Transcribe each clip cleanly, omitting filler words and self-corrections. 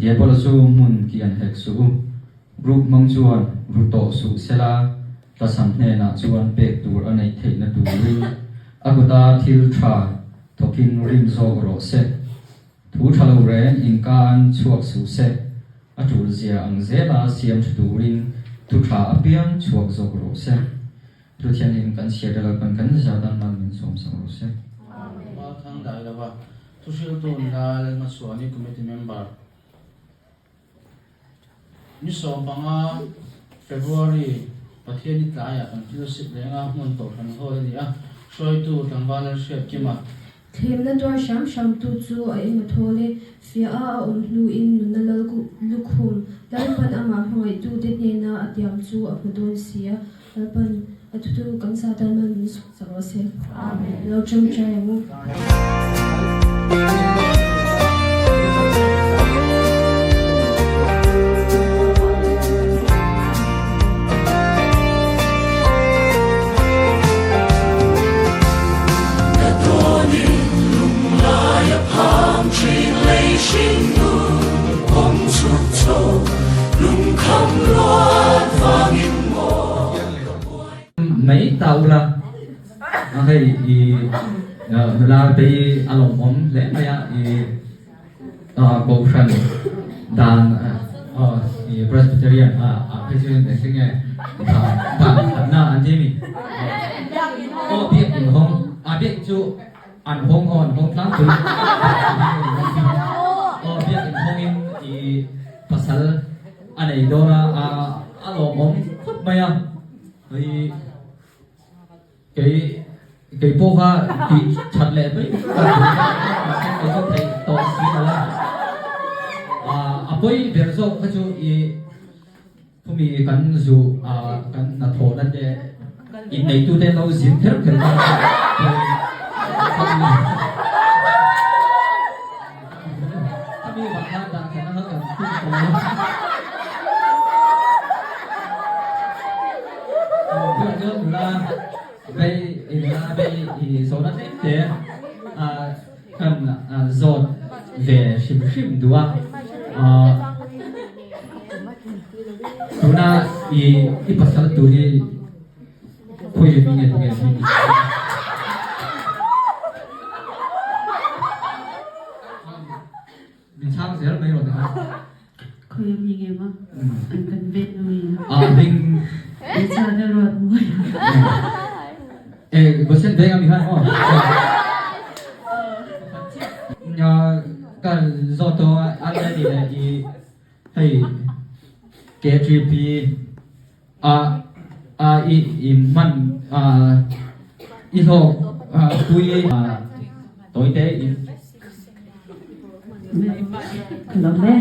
Diabola chu hmun kian hek suh u. Ruk hmang chuan ru tawh suh sela, tlachham hnenah chuan pek tur a neih theihna turin a kuta thil tha thawkin rim zawk rawh se. Thu tha lo reng inkan chhuak suh se, a tul zia ang zela siam tha turin thu tha apiang chhuak zawk rawh se. Thu thianghlim kan chhiar te Lalpan kan zatan mal min sawm sak rawh se. Mal thang dai lova thuhriltu nula Lalhmachhuani Committee Member Ni 15 February Pathianni tlaiah kan fellowship renga hmun Kohhran Hall a ni a, hruaitu tlangval Lalhriatkima. Thlemna tuar hram hram tu chu a eng a thawl e, fiah a a awm hnuin nunna lal lukhum Lalpan amah hmangaihtute hnena a tiam chu a hmu dawn si a, Lalpan a thutu kan Satan mal min sak rawh se. Lo tawngtai ang u. Mai ta ula a hei i nula te hi a lawmawm hle mai a i kohhran dan i Presbyterian a phei chu engtin nge dan khatna an ti a mi aw biak inhawng a biak chu An hawng aw an hawng tlangpui aw biak in hawngin i pasal a nei dawn a a lawmawm khawp mai a i kei kei pawh kha tih that leh mai ka duh a mahse kei chu theih tawh si lo a a pawi ber zawk kha chu i Khumi kan zu a kan hnathawhna te inneitute lo zin kher kher ta Khami vang khan dan khat anga kan tum tawh a. Chuan chuan nula vei nula vei i zawhna tlem te a kan zawt ve hrim hrim duh a. Tuna i i pasal tur hi khawi leh mi nge tunge mi ni? Min chhang zel mai rawh tikhan. Khawi mi nge ma? An kan vet na mi. A hming. I cha na ruat mawi. Eh, Gosen veng ami khan aw. Kan zawt tawh a an ni leh i hei KGP a a i i hman a i hlawk pui tawi te in Ka lawm e.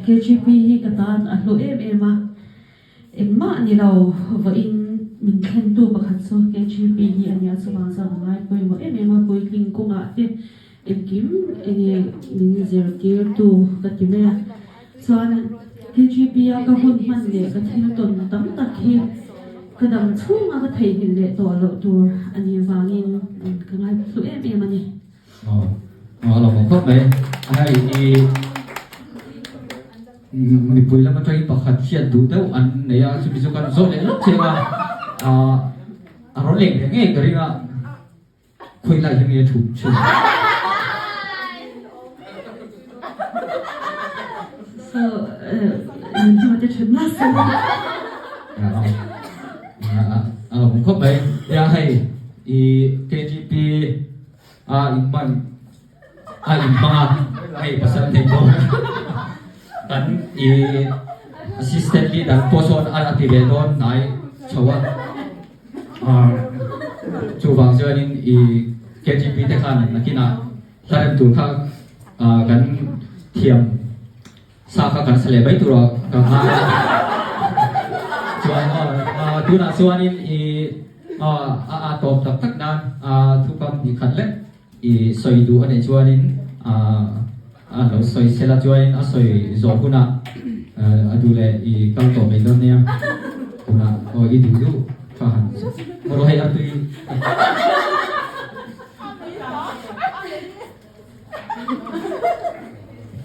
KGP hi ka tan a hlu em em a. Engmah ni lo, vawiin min thlentu pakhat chu KGP hi a nia, chuvang chuan a ngai pawimawh em em a, puitling kawngah te engkim enge min zirtirtu ka ti mai a. Chuan KGP a ka hun hman leh ka thil tawn tam tak hi ka dam chhunga ka theihnghilh leh tawh loh tur a nih vangin ka ngaihlu em em a ni. Aw, a lawmawm khawp mai. Hei i Mipui lam atangin pakhat hriat duh deuh an nei a, chumi chu kan zawh leh lawk chiang a, ah a rawn leng ve ngei ka ring a, khawi lai hian nge thu thin. So, min hma te then nasa. A lawm khawp mai. Nia hei i KGP a inhman A inhmang a, hei pasal nei dawn kan i assistant leader pawh sawn a ti ve dawn hnai chho a, chuvang chuanin i KGP te khan nakinah hla rem tur kha kan thiam sa kha kan sa leh mai tur a ka ngai a, chuan tunah chuanin i a tawp tak tak nan thukam hnih khat lek. I sawi duh a neih chuanin a lo sawi sela chuanin a sawi zawh hunah a duh leh i kal tawh mai dawn nia. Tunah aw i duh duh kha han maw hei a tui.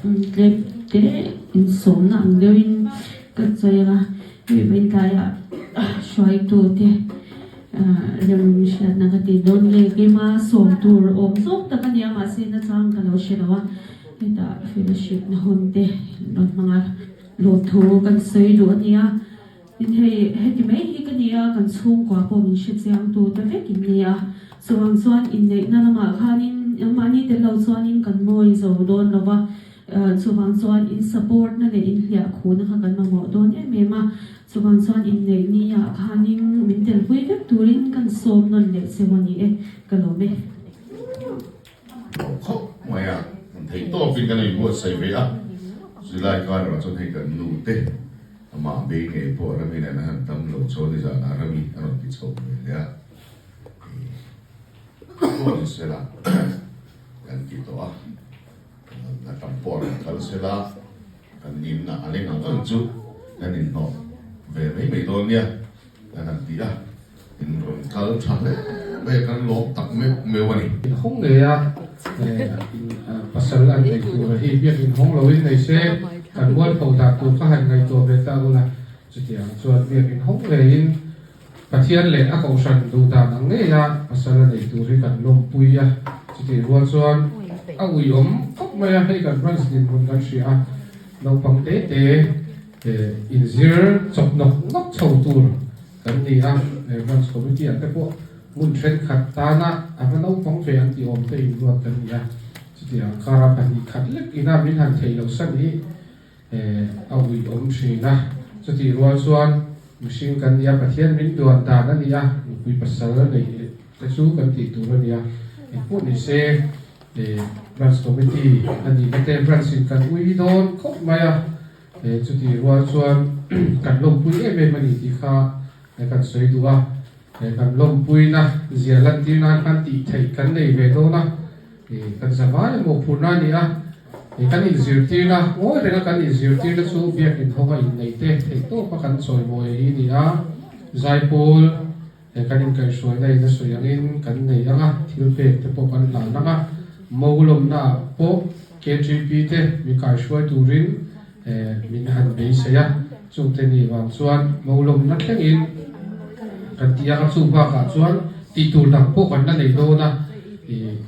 Tlem te insawmna ang deuhin ka chawi a, hemi vawiin tlaiah hruaitu te rem hriatna ka ti dawn nge keima sawm tur awm zawk tak a nia mahse nachang ka lo hre lo a, hetah fellowship na hun te rawn hmang a, lawmthu kan sawi duh a nia. Tin hei, heti mai hi ka nia, kan chhungkua pawh min hre chiang tu ta vek in nia. Chuvang chuan inneihna lamah khanin mahni tel lo chuanin kan mawi zo dawn lo va, chuvang chuan in support na leh in hliah khuhna kha kan mamawh dawn em em a. Chuvang chuan inneih ni ah khanin min telpui vek turin kan sawm nawn leh cheu a ni e, ka lawm e. Lo khawp mai a, kan theih tawkin kan inbuatsaih ve a, zilai karah chuan hei kan nu te amah bei ngei pawh Rami nen a han tam lo chaw nizanah Rami a rawn ti chho ve leh a, pawh ni sela kan ti tawh a, a tam pawh a rawn kal sela kan in a leng ang ang chu kan inhnawh ve mai mai dawn nia kan han ti a. In rawn kal tha hle mai a, kan lawm tak meuh meuh a ni. In hawng ngei a, pasal an nei tur a hi biak in hawng lo in nei se, kan mualpho dan tur ka han ngaihtuah ve ta ula, chutiang chuan biak in hawng ngeiin Pathian leh a kohhran duh dan ang ngei a pasal a nei tur hi kan lawmpui a, chutih rual chuan a uiawm khawp mai a, hei kan branch dinhmun kan hria a, naupang te te inzir chawp nawk nawk chho tur. Kan ni a, Branch Committee ah te pawh hmun thenkhat tana a va naupang ve an tih awm te inruat kan ni a, chutiang kara 2 khat lek ina min han theih loh san hi a ui awm thin a, chutih rual chuan mihring kan ni a, Pathian min duan dan a ni a, nupui pasal neih te chu kan tih tur a ni a, engpawh ni se Branch Committee a nihna te Branch in kan ui dawn khawp mai a. Chutih rual chuan kan lawmpui em em a ni tih kha kan sawi duh a, kan lawmpuina zia lantir nan khan tih theih kan nei ve dawn a, kan zavai emaw phurna a ni a, kan inzirtirna ngawi renga kan inzirtirna chu biakin hawnga inneih te theih tawpa kan chawimawi hi a ni a, zaipawl kan inkaihhruaina in a sawi angin kan nei ang a, thil pek te pawh kan hlan ang a, Mawlawmna ah pawh KTP te mi kaihruai turin min han beisei a, chungte ni vang chuan Mawlawmna thlengin kan ti ang a, chu bakah chuan tih tur dang pawh kan la nei dawn a,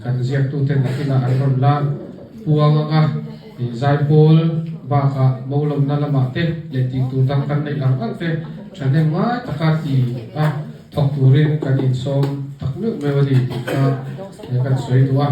kan ziaktuten nakinah an rawn la puang ang a, Zaipawl bakah Mawlawmna lamah te leh tih tur dang kan neih ang ang te thahnem ngai taka ti a thawk turin kan insawm tak meuh meuh a ni tih kha kan sawi duh a.